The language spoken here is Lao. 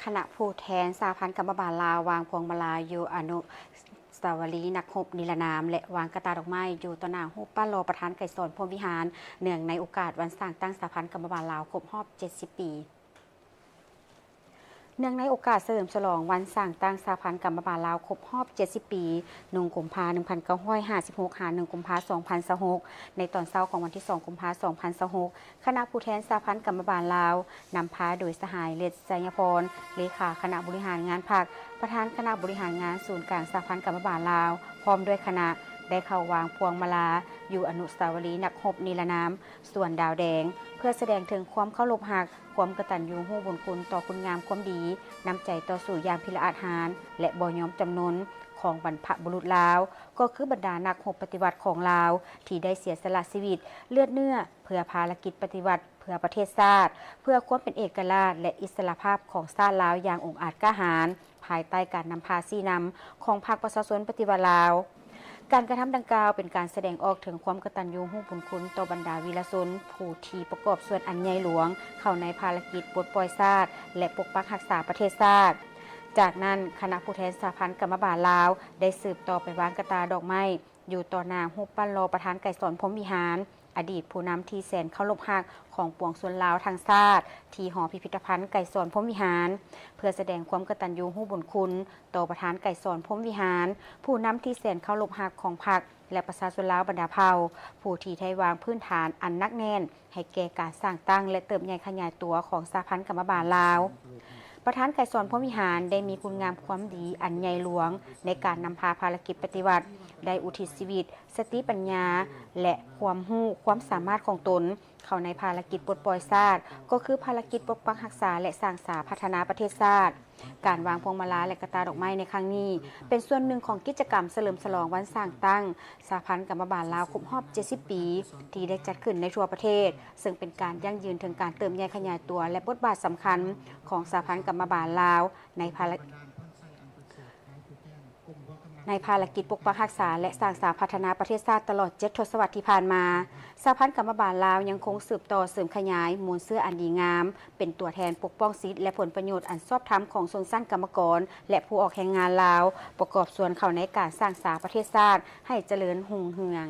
ຄະນະຜູ້ແທນສະຫະພັນກຳມະບານລາວ ວາງພວງມາລາຢູ່ອະນຸສາວະລີນັກຮົບນິລະນາມ ແລະ ວາງກະຕ່າດອກໄມ້ຢູ່ຕໍ່ໜ້າຮູບປັ້ນຫຼໍ່ປະທານໄກສອນ ພົມວິຫານ ເນື່ອງໃນໂອກາດວັນສ້າງຕັ້ງສະຫະພັນກຳມະບານລາວຄົບຮອບເຈັດສິບປີ. ເນື່ອງໃນໂອກາດສະເຫຼີມສະຫຼອງວັນສ້າງຕັ້ງສະຫະພັນກຳມະບານລາວຄົບຮອບເຈັດສິບປີ, ໜຶ່ງ ກຸມພາ ໜຶ່ງພັນເກົ້າຮ້ອຍຫ້າສິບຫົກ ຫາ ໜຶ່ງ ກຸມພາ ສອງພັນຊາວຫົກ ໃນຕອນເຊົ້າຂອງວັນທີສອງ ກຸມພາ ສອງພັນຊາວຫົກ ຄະນະຜູ້ແທນສະຫະພັນກຳມະບານລາວ ນຳພາໂດຍສະຫາຍ ເລດ ໄຊຍະພອນ ເລຂາຄະນະບໍລິຫານງານພັກ, ປະທານຄະນະບໍລິຫານງານສູນກາງສະຫະພັນກຳມະບານລາວ ພ້ອມດ້ວຍຄະນະ ໄດ້ເຂົ້າວາງພວງມາລາຢູ່ອະນຸສາວະລີນັກຮົບນິລະນາມ ສວນດາວແດງ ເພື່ອສະແດງເຖິງຄວາມເຄົາລົບຮັກ, ຄວາມກະຕັນຍູຮູ້ບຸນຄຸນຕໍ່ຄຸນງາມຄວາມດີ, ນ້ຳໃຈຕໍ່ສູ້ຢ່າງພິລະອາດຫານ ແລະ ບໍ່ຍອມຈຳນົນຂອງບັນພະບຸລຸດລາວ, ກໍຄືບັນດານັກຮົບປະຕິວັດຂອງລາວ ທີ່ໄດ້ເສຍສະຫຼະຊີວິດ, ເລືອດເນື້ອ ເພື່ອພາລະກິດປະຕິວັດ ເພື່ອປະເທດຊາດ, ເພື່ອຄວາມເປັນເອກະລາດ ແລະ ອິດສະຫຼະພາບຂອງຊາດລາວຢ່າງອົງອາດກ້າຫານ, ພາຍໃຕ້ການນຳພາຊີ້ນຳຂອງພັກປະຊາຊົນປະຕິວັດລາວ. ການກະທຳດັ່ງກ່າວເປັນການສະແດງອອກເຖິງຄວາມກະຕັນຍູຮູ້ບຸນຄຸນຕໍ່ບັນດາວີລະຊົນຜູ້ທີ່ປະກອບສ່ວນອັນໃຫຍ່ຫຼວງເຂົ້າໃນພາລະກິດປົດປ່ອຍຊາດ ແລະ ປົກປັກຮັກສາປະເທດຊາດ. ຈາກນັ້ນ, ຄະນະຜູ້ແທນສະຫະພັນກຳມະບານລາວ ໄດ້ສືບຕໍ່ໄປວາງກະຕ່າດອກໄມ້ ຢູ່ຕໍ່ໜ້າຮູບປັ້ນຫຼໍ່ປະທານໄກສອນ ພົມວິຫານ, ອະດີດຜູ້ນຳທີ່ແສນເຄົາລົບຮັກຂອງປວງຊົນລາວທັງຊາດ ທີ່ຫໍພິພິທະພັນໄກສອນ ພົມວິຫານ ເພື່ອສະແດງຄວາມກະຕັນຍູຮູ້ບຸນຄຸນຕໍ່ປະທານໄກສອນ ພົມວິຫານ, ຜູ້ນຳທີ່ແສນເຄົາລົບຮັກຂອງພັກ ແລະ ປະຊາຊົນລາວບັນດາເຜົ່າ, ຜູ້ທີ່ໄດ້ວາງພື້ນຖານອັນໜັກແໜ້ນໃຫ້ແກ່ການສ້າງຕັ້ງ ແລະ ເຕີບໃຫຍ່ຂະຫຍາຍຕົວຂອງສະຫະພັນກຳມະບານລາວ. ປະທານໄກສອນ ພົມວິຫານ ໄດ້ມີຄຸນງາມຄວາມດີອັນໃຫຍ່ຫຼວງໃນການນຳພາພາລະກິດປະຕິວັດ, ໄດ້ອຸທິດຊີວິດ, ສະຕິປັນຍາ ແລະ ຄວາມຮູ້ຄວາມສາມາດຂອງຕົນເຂົ້າໃນພາລະກິດປົດປ່ອຍຊາດ, ກໍຄືພາລະກິດປົກປັກຮັກສາ ແລະ ສ້າງສາພັດທະນາປະເທດຊາດ. ການວາງພວງມາລາ ແລະ ກະຕ່າດອກໄມ້ໃນຄັ້ງນີ້ ເປັນສ່ວນໜຶ່ງຂອງກິດຈະກຳສະເຫຼີມສະຫຼອງວັນສ້າງຕັ້ງສະຫະພັນກຳມະບານລາວຄົບຮອບເຈັດສິບປີ ທີ່ໄດ້ຈັດຂຶ້ນໃນທົ່ວປະເທດ, ເຊິ່ງເປັນການຢັ້ງຢືນເຖິງການເຕີບໃຫຍ່ຂະຫຍາຍຕົວ ແລະ ບົດບາດສຳຄັນຂອງສະຫະພັນກຳມະບານລາວໃນພາລະ ໃນພາລະກິດປົກປັກຮັກສາ ແລະ ສ້າງສາພັດທະນາປະເທດຊາດຕະຫຼອດເຈັດທົດສະວັດທີ່ຜ່ານມາ. ສະຫະພັນກຳມະບານລາວຍັງຄົງສືບຕໍ່ເສີມຂະຫຍາຍມູນເຊື້ອອັນດີງາມ, ເປັນຕົວແທນປົກປ້ອງສິດ ແລະ ຜົນປະໂຫຍດອັນຊອບທຳຂອງຊົນຊັ້ນກຳມະກອນ ແລະ ຜູ້ອອກແຮງງານລາວ, ປະກອບສ່ວນເຂົ້າໃນການສ້າງສາປະເທດຊາດໃຫ້ຈະເລີນຮຸ່ງເຮືອງ.